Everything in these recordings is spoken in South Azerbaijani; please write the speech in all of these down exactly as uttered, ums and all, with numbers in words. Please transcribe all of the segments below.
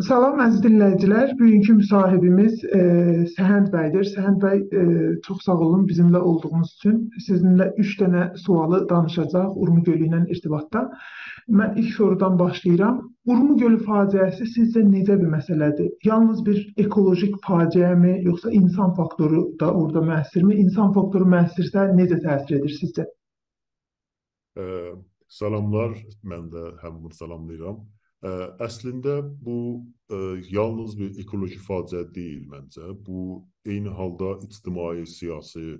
سلام، عزیز دینله‌ییجیلر. بوگونکو مصاحبه‌میز، ائ، سهند بی‌دیر. سهند بی، ائ، چوخ ساغ اولون بیزیمله اولدوغونوز اوچون. سیزینله اوچ دنه سؤالی دانیشاجاق اورمو گؤلو ایله ارتباطدا. من ایلک سورودان باشلاییرام. اورمو گؤلو فاجعه‌سی سیزجه نئجه بیر مسئله‌دیر؟ یالنیز بیر اکولوژیک فاجعه‌می، یوخسا اینسان فاکتورو دا اورادا مؤثرمی؟ اینسان فاکتورو مؤثرسه، نئجه تأثیر ائدیر سیزجه؟ اه، سلاملار، من ده همینی سلاملاییرام. اه، اصلینده بو، اه، یالنیز بیر اکولوژی فاجعه دئییل منجه. بو، عینی حالدا اجتماعی، سیاسی،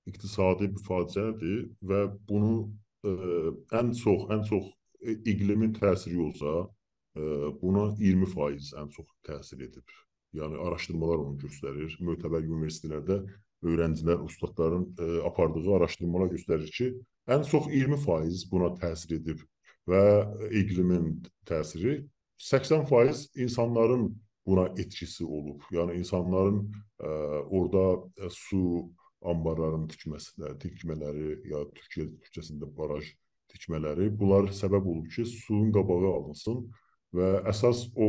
اقتصادی بیر فاجعه‌دیر و بونو، اه، ان چوخ، ان چوخ، اه، اقلیمین تأثیری اولسا، اه، بونا اییرمی فایز ان چوخ تأثیر ائدیب. یعنی، آراشدیرمالار اونو گؤستریر. معتبر اونیوئرسیتئتلرده اؤیرنجیلر، اوستادلارین، ائ، آپاردیغی آراشدیرمالار گؤستریر کی، ان چوخ اییرمی فایز بونا تأثیر ائدیب و اقلیمین تأثیری، سکسن فایز اینسانلارین بونا ائتکیسی اولوب. یعنی، اینسانلارین، ائ، اورادا، ائ، سو آنبارلارینین تیکمه‌سینه، تیکمه‌لری، یا تورکیه، تورکیه‌سینده باراژ تیکمه‌لری، بونلار سبب اولوب کی، سویون قاباغی آلینسین و اساس او،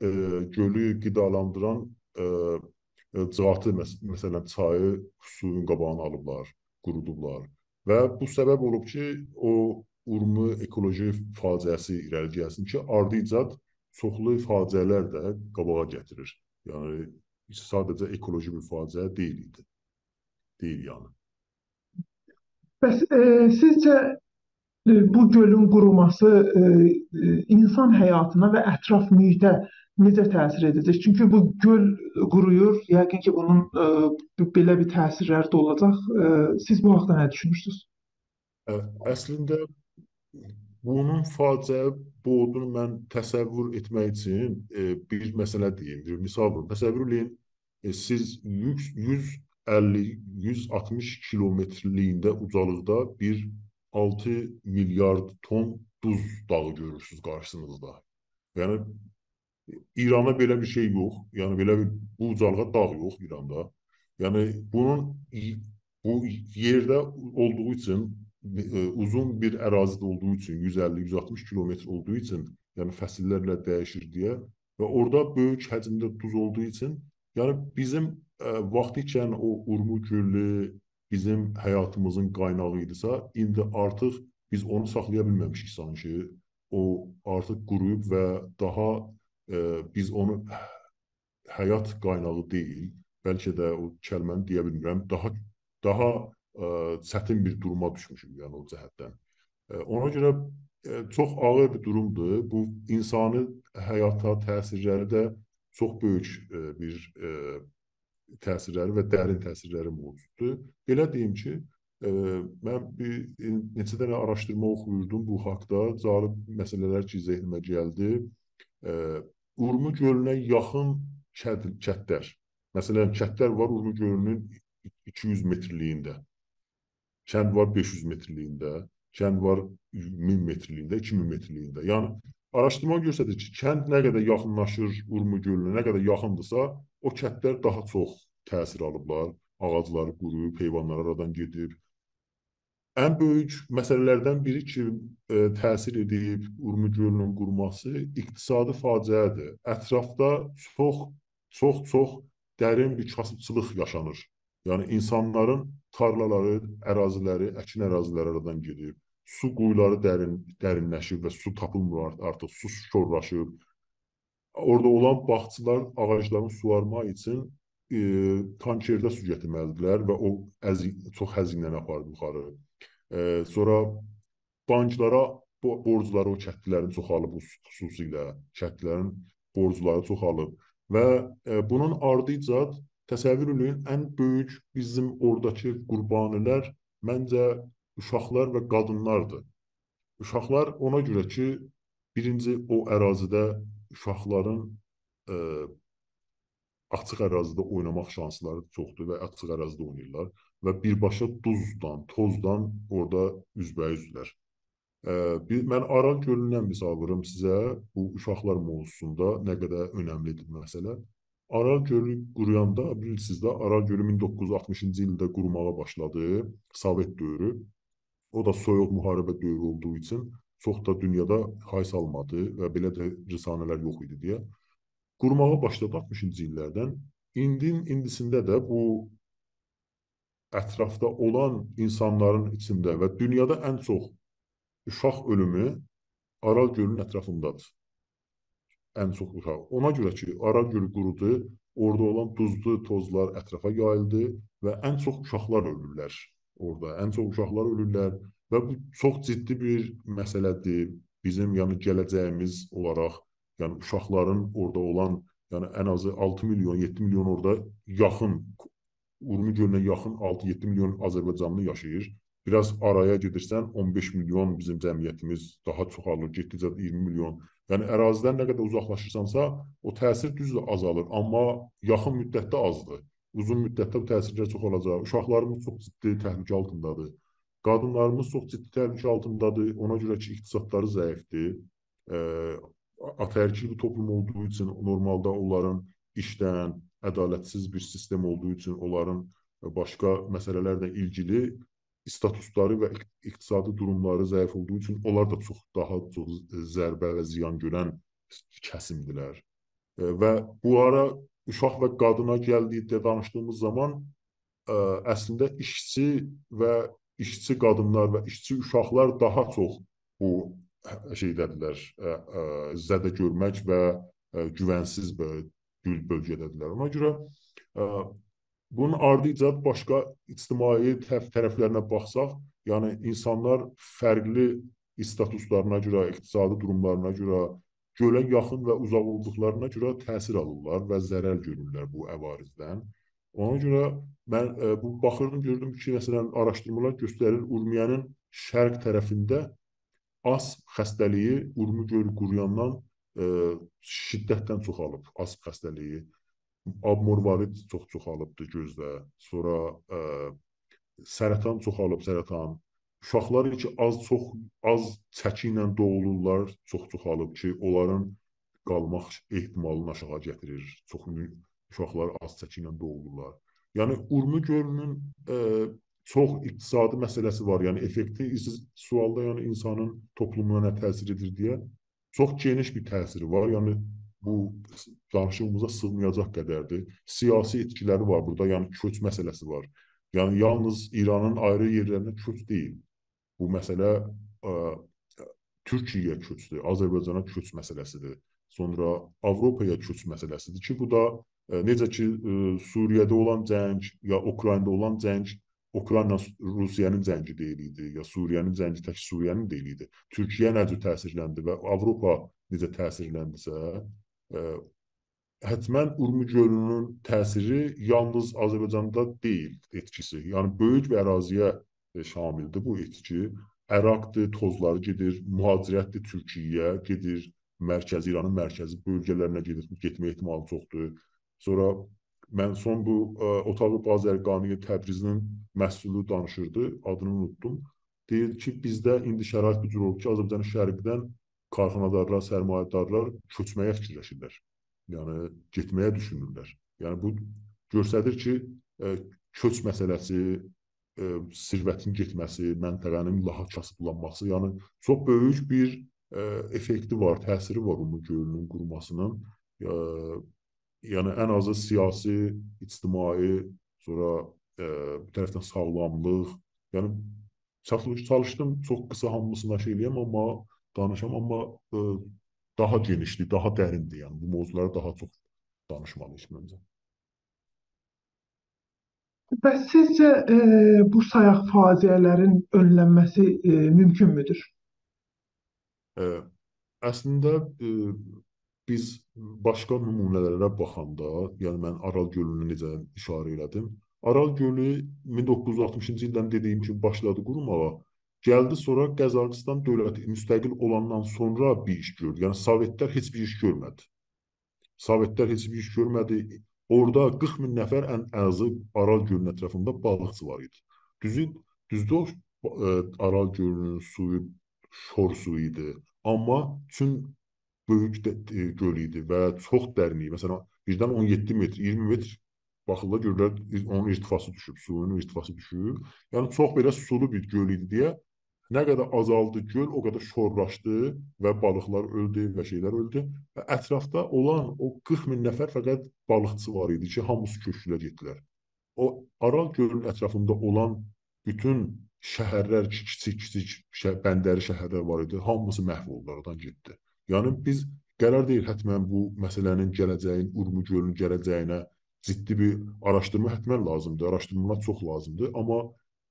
ائ، گؤلو قیدالاندیران، ائ، ائ، جاتی، مس-، مثلا، چایی سویون قاباغینی آلیبلار، قورودوبلار. و بو سبب اولوب کی، او اورمو اکولوژی فاجعه‌سی ایره‌لی گلسین کی، آردیجا چوخلو فاجعه‌لر ده قاباغا گتیریر. یعنی، ساده‌جه اکولوژی بیر فاجعه دئییل ایدی. دئییل، یعنی. بس، ائ، سیزجه، ائ، بو گؤلون قوروماسی، ائ، ائ، اینسان حیاتینا و اطراف محیطه نئجه تأثیر ائده‌جک؟ چونکی بو گؤل قورویور، یقین کی، بونون، ائ، بو-، بئله بیر تأثیرلری ده اولاجاق. ائ، سیز بو حاقدا نه دوشونورسونوز؟ اه، اصلینده بونون فاجعه بویوتونو من تصور ائتمک اوچون، ائ، بیر مسئله دئییم، بیر مثال ووروم. تصور ائله‌یین، ائ، سیز یوز، یوز اللی، یوز آلتمیش کیلومترلیگینده اوجالیقدا بیر آلتی میلیارد تون دوز داغی گؤرورسونوز قارشینیزدا. یعنی، ایراندا بئله بیر شئی یوخ. یعنی، بئله بیر، بو اوجالیغا داغ یوخ ایراندا. یعنی، بونون ای-، بو یئرده اولدوغو اوچون، ائ، اوزون بیر اراضیده اولدوغو اوچون، یوز اللی، یوز آلتمیش کیلومتر اولدوغو اوچون، یعنی، فصیللرله دییشیر دئیه و اورادا بؤیوک حجمده دوز اولدوغو اوچون، یعنی، بیزیم، ائ، واختی ایکن او اورمو گؤلو بیزیم حیاتیمیزین قایناغی ایدیسه، ایندی آرتیق بیز اونو ساخلایا بیلمه‌میشیک سانکی. او آرتیق قورویوب و داها، ائ، بیز اونو حیات قایناغی دئییل، بلکه ده او کلمه‌نی دئیه بیلمیرم، داها، داها، ائ، چتین بیر دوروما دوشموشوک، یعنی او جهتدن. ائ، اونا گؤره، ائ، چوخ آغیر بیر دورومدور. بو اینسانی حیاتا تأثیرلری ده چوخ بؤیوک، ائ، بیر، ائ، تأثیرلری و درین تأثیرلری موجوددور. بئله دئییم کی، ائ، من بیر، ائ، نئچه دنه آراشدیرما اوخویوردوم بو حاقدا. جالب مسئله‌لر کی، ذهنیمه گلدی. ائ، اورمو گؤلونه یاخین کد-، کتلر. مثلا، کتلر وار اورمو گؤلونون ایکی یوز مترلیگینده. کند وار بئش یوز مترلیگینده، کند وار مین مترلیگینده، ایکی مین مترلیگینده. یعنی، آراشدیرما گؤستریر کی، کند نه قدر یاخینلاشیر اورمو گؤلونه، نه قدر یاخیندیرسا، او کتلر داها چوخ تأثیر آلیبلار. آغاجلاری قورویوب، حیوانلار آرادان گئدیب. ان بؤیوک مسئله‌لردن بیری کی، ائ، تأثیر ائدیب اورمو گؤلونون قوروماسی، اقتصادی فاجعه‌دیر. اطرافدا چوخ، چوخ، چوخ درین بیر کاسیبچیلیق یاشانیر. یعنی، اینسانلارین تارلالاری، اراضیلری، اکین اراضیلری آرادان گئدیب. سو قویولاری درین، درینلشیب و سو تاپیلمیر آرت-، آرتیق، سو شورلاشیب. اورادا اولان باغچیلار آغاجلارین سووارماق اوچون، ائ، تانکرده سو گتیرمه‌لیدیرلر و او ازی-، چوخ هزینه‌نی آپاریب یوخاری. ائ، سونرا بانکلارا بو-، بورجلاری او کتلیلرین چوخالیب، خصوصیله کتلیلرین بورجلاری چوخالیب. و، ائ، بونون آردیجا تصور ائله‌یین، ان بؤیوک بیزیم اوراداکی قوربانیلر، منجه، اوشاقلار و قادینلاردیر. اوشاقلار اونا گؤره کی، بیرینجی او اراضیده اوشاقلارین، ائ، آچیق اراضیده اویناماق شانسلاری چوخدور و آچیق اراضیده اویناییرلار و بیرباشا دوزدان، توزدان اورادا اوزبه‌اوزدولر. ائ، بیر، من آرال گؤلوندن مثال ووروم سیزه، بو اوشاقلار موضوعسوندا نه قدر اؤنملیدیر مسئله. آرال گؤلو قورویاندا، بیلیرسینیز ده، آرال گؤلو مین دوققوز یوز آلتمیشینجی ایلده قوروماغا باشلادی، سووئت دؤورو. او دا سویوق محاربه دؤورو اولدوغو اوچون چوخ دا دونیادا های سالمادی و بئله ده رسانه‌لر یوخ ایدی دئیه. قورماغا باشلادی آلتمیشینجی ایللردن. ایندین ایندیسینده ده بو اطرافدا اولان اینسانلارین ایچینده و دونیادا ان چوخ اوشاق اؤلومو آرال گؤلونون اطرافیندادیر. ان چوخ اوشاق. اونا گؤره کی، آرال گؤلو قورودو، اورادا اولان دوزلو توزلار اطرافا یاییلدی و ان چوخ اوشاقلار اؤلورلر اورادا. ان چوخ اوشاقلار اؤلورلر و بو چوخ جدی بیر مسئله‌دیر. بیزیم، یعنی، گله‌جه‌ییمیز اولاراق، یعنی، اوشاقلارین اورادا اولان، یعنی، ان آزی آلتی میلیون، یئددی میلیون اورادا یاخین، اورمو گؤلونه یاخین آلتی یئددی میلیون آذربایجانلی یاشاییر. بیر آز آرایا گئدیرسن، اون بئش میلیون بیزیم جمعیتیمیز داها چوخالیر، گئتدیکجه اییرمی میلیون. یعنی، اراضیدن نه قدر اوزاقلاشیرسانسا، او تأثیر، دوزدور، آزالیر، آمما یاخین مدتده آزدیر. اوزون مدتده بو تأثیرلر چوخ اولاجاق. اوشاقلاریمیز چوخ جدی تهلکه آلتیندادیر. قادینلاریمیز چوخ جدی تهلکه آلتیندادیر. اونا گؤره کی، اقتصادلاری ضعیفدیر. ائ، آتاارکیل بیر توپلوم اولدوغو اوچون نورمالدا اونلارین ایشدن، عدالتسیز بیر سیستم اولدوغو اوچون اونلارین، ائ، باشقا مسئله‌لرله ایلگیلی استاتوسلاری و اق-، اقتصادی دوروملاری ضعیف اولدوغو اوچون اونلار دا چوخ، داها چوخ ضربه و زیان گؤرن کسیمدیلر. ائ، و بونلارا اوشاق و قادینا گلدیکده دانیشدیغیمیز زامان، ائ، اصلینده ایشچی و ایشچی قادینلار و ایشچی اوشاقلار داها چوخ بو شئیده‌دیرلر، ائ، ائ، زده گؤرمک و، ائ، گوونسیز بؤ-، بؤل-، بؤلگه‌ده‌دیرلر. اونا گؤره، ائ، بونون آردیجا باشقا اجتماعی طرف-، طرفلرینه باخساق، یعنی اینسانلار فرقلی استاتوسلارینا گؤره، اقتصادی دوروملارینا گؤره، گؤله یاخین و اوزاق اولدوقلارینا گؤره تأثیر آلیرلار و ضرر گؤرورلر بو عوارضدن. اونا گؤره من، ائ، بو باخیردیم، گؤردوم کی، مثلا، آراشدیرمالار گؤستریر، اورمیه‌نین شرق طرفینده آسم خسته‌لیگی اورمو گؤلو قورویاندان، ائ، شدتدن چوخالیب، آسم خسته‌لیگی. آب مرواریت چوخ چوخالیبدی گؤزده. سونرا، ائ، سرطان چوخالیب، سرطان. اوشاقلار کی، آز چوخ، آز چکی ایله دوغولورلار، چوخ چوخالیب کی، اونلارین قالماق احتمالینی آشاغی گتیریر. چوخ مو-، اوشاقلار آز چکی ایله دوغولورلار. یعنی، اورمو گؤلونون، ائ، چوخ اقتصادی مسئله‌سی وار. یعنی، افکتی، سیز سؤالدا، یعنی، اینسانین توپلومونا نه تأثیر ائدیر دئیه چوخ گئنیش بیر تأثیری وار. یعنی، بو دانیشیغیمیزا سیغمایاجاق قدردیر. سیاسی ائتکیلری وار بورادا، یعنی کؤچ مسئله‌سی وار. یعنی، یالنیز ایرانین آیری یئرلرینده کؤچ دئییل. بو مسئله، ائ، تورکیه‌یه کؤچدور، آذربایجانا کؤچ مسئله‌سیدیر. سونرا آوروپایا کؤچ مسئله‌سیدیر کی، بو دا، ائ، نئجه کی، ائ، سوریه‌ده اولان جنگ، یا اوکراینادا اولان جنگ، اوکراینلا روسیه‌نین جنگی دئییل ایدی، یا سوریه‌نین جنگی تک سوریه‌نین دئییل ایدی. تورکیه نه جور تأثیرلندی و آوروپا نئجه تأثیرلندیسه، ائ، حتما اورمو گؤلونون تأثیری یالنیز آذربایجاندا دئییل ائتکیسی. یعنی، بؤیوک بیر اراضی‌یه، ائ، شاملدیر بو ائتکی. عراقدیر، توزلاری گئدیر، مهاجرتدیر تورکیه‌یه، گئدیر مرکزی، ایرانین مرکزی بؤلگه‌لرینه گئدیر، گئتمه احتمالی چوخدور. سونرا من سون بو، ائ، اتاق بازرگانی تبریزین مسئولو دانیشیردی، آدینی اونوتدوم. دئییر کی، بیزده ایندی شرایط بو جور اولوب کی، آذربایجانین شرقیندن کارخانادارلار، سرمایه‌دارلار کؤچمه‌یه فیکیرلشیرلر. یعنی، گئتمه‌یه دوشونورلر. یعنی، بو گؤستریر کی، ائ، کؤچ مسئله‌سی، ائ، ثروتین گئتمه‌سی، منطقه‌نین لاها کاسیبلانماسی، یعنی، چوخ بؤیوک بیر، ائ، افکتی وار، تأثیری وار اورمو گؤلونون قوروماسینین. ائ، یعنی، ان آزی سیاسی، اجتماعی، سونرا، ائ، بو طرفدن ساغلاملیق. یعنی، چالیش-، چالیشدیم چوخ قیسا هامیسینا شئی ائله‌یم، آمما دانیشام، آمما، ائ، داها گئنیشدیر، داها دریندیر، یعنی بو موضوعلارا داها چوخ دانیشمالی‌ییق منجه. بس سیزجه، ائ، بو سایاق فاجعه‌لرین اؤنلنمه‌سی، ائ، مومکون مودور؟ ائ، اصلینده، ائ، بیز باشقا نمونه‌لره باخاندا، یعنی من آرال گؤلونو نئجه ایشاره ائله‌دیم، آرال گؤلو مین دوققوز یوز آلتمیشینجی ایلدن دئدیگیم کیمی باشلادی قوروماغا. گلدی سونرا قزاقیستان دؤولتی مستقل اولاندان سونرا بیر ایش گؤردو. یعنی سووئتلر هئچ بیر ایش گؤرمه‌دی. سووئتلر هئچ بیر ایش گؤرمه‌دی. اورادا قیرخ مین نفر ان آزی آرال گؤلونون اطرافیندا بالیقچی وار ایدی. دوزو، دوزدور او، ائ، آرال گؤلونون سویو شور سویو ایدی. آمما چون بؤیوک ده، ائ، گؤل ایدی و چوخ درین ایدی. مثلا، بیردن اون یئددی متر، اییرمی متر باخیرلار، گؤرورلر، اونون ارتفاعی دوشوب، سویونون ارتفاعی دوشوب. یعنی، چوخ بئله سولو بیر گؤل ایدی دئیه نه قدر آزالدی گؤل، او قدر شورلاشدی و بالیقلار اؤلدو و شئیلر اؤلدو. و اطرافدا اولان او قیرخ مین نفر فقط بالیقچی وار ایدی کی، هامیسی کؤچدولر، گئتدیلر. او آرال گؤلون اطرافیندا اولان بوتون شهرلر، کی-، کیچیک-کیچیک شه-، بندری شهرلر وار ایدی، هامیسی محو اولدو، آرادان گئتدی. یعنی بیز قرار دئییل حتماً بو مسئله‌نین گله‌جه‌یین، اورمو گؤلونون گله‌جه‌یینه جدی بیر آراشدیرما حتماً لازیمدیر، آراشدیرمالار چوخ لازیمدیر، آمما،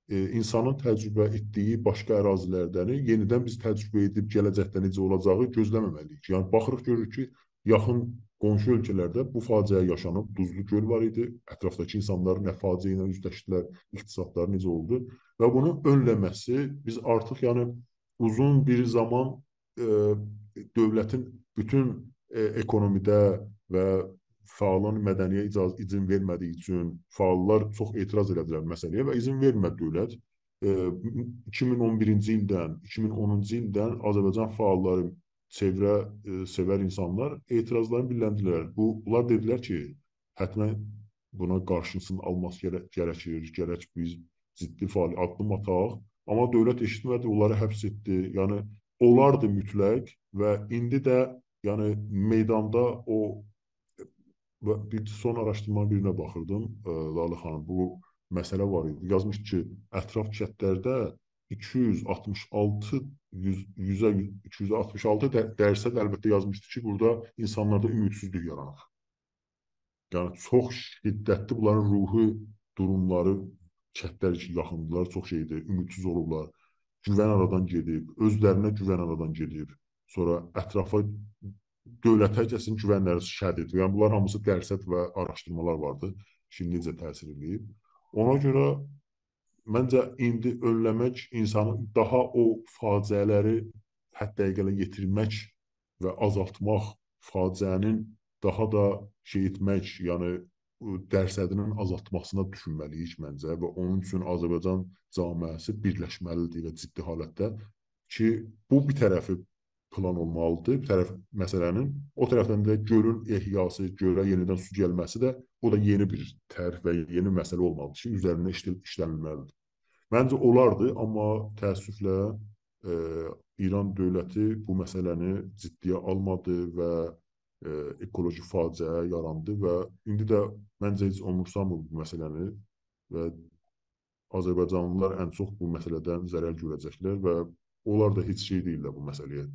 ائ، اینسانین تجربه ائتدیگی باشقا اراضی‌لرده‌نی یئنیدن بیز تجربه ائدیب گله‌جکده نئجه اولاجاغی گؤزله‌مه‌مه‌لی‌ییک. یعنی باخیریق، گؤروروک کی، یاخین قونشو اؤلکه‌لرده بو فاجعه یاشانیب، دوزلو گؤل وار ایدی، اطرافداکی اینسانلار نه فاجعه ایله اوزلشدیلر، اقتصادلاری نئجه اولدو و بونون اؤنله‌مه‌سی، بیز آرتیق، یعنی، اوزون بیر زامان، ائ، دؤولتین بوتون، ائ، اکونومی‌ده و فعالان مدنی‌یه اجاز-، اذن وئرمه‌دیگی اوچون فعاللار چوخ اعتراض ائله‌دیلر مسئله‌یه و اذن وئرمه‌دی دؤولت. ائ، ایکی مین اون بیرینجی ایلدن، ایکی مین اونونجو ایلدن آذربایجان فعاللاری، چئوره، ائ، سئور اینسانلار اعتراضلارینی دیللندیردیلر. بو، بونلار دئدیلر کی، حتماً بونا قارشیسینی آلماسی گره-، گرکیر، گرک بیز جدی فعال آددیم آتاق. آمما دؤولت ائشیتمه‌دی، اونلاری حبس ائتدی. یعنی، اولاردی مطلق و ایندی ده، یعنی، میداندا او، و بیر سون آراشدیرمانین بیرینه باخیردیم، ائ، لاله خانیم، بو مسئله وار ایدی. یازمیشدی کی، اطراف کندلرده ایکی یوز آلتمیش آلتی، یوز، یوزه، ایکی یوز آلتمیش آلتی ده-، درصد، البته، یازمیشدی کی، بورادا اینسانلاردا امیدسیزلیک یارانیر. یعنی، چوخ شدتلی بونلارین روحی دوروملاری، کندلر کی، یاخیندیلار، چوخ شئیدیر، امیدسیز اولوبلار. گوون آرادان گئدیب، اؤزلرینه گوون آرادان گئدیب. سونرا اطرافا، دؤولته کسین گوونلری شدیددیر. یعنی، بونلار هامیسی درصد و آراشدیرمالار واردی کی، نئجه تأثیر ائله‌ییب. اونا گؤره منجه ایندی اؤنله‌مک، اینسانین داها او فاجعه‌لری حد دقیقه‌لره یئتیرمک و آزالتماق، فاجعه‌نین داها دا شئی ائتمک، یعنی، او درصدینین آزالتماسینا دوشونمه‌لی‌ییک منجه و اونون اوچون آذربایجان جامعه‌سی بیرلشمه‌لیدیر و جدی حالتده کی، بو بیر طرفی پلان اولمالیدیر، بیر طرف مسئله‌نین، او طرفدن ده گؤلون احیاسی، گؤله یئنیدن سو گلمه‌سی ده، او دا یئنی بیر طرح و یئنی مسئله اولمالیدیر کی، اوزرینده ایشل-، ایشله‌نیلمه‌لیدیر. منجه اولاردی، آمما تأسفله، ائ، ایران دؤولتی بو مسئله‌نی جدی‌یه آلمادی و، ائ، اکولوژی فاجعه یاراندی و ایندی ده منجه هئچ اومورسامیر بو مسئله‌نی و آذربایجانلیلار ان چوخ بو مسئله‌دن ضرر گؤره‌جکلر و اونلار دا هئچ شئی دئییللر بو مسئله‌یه.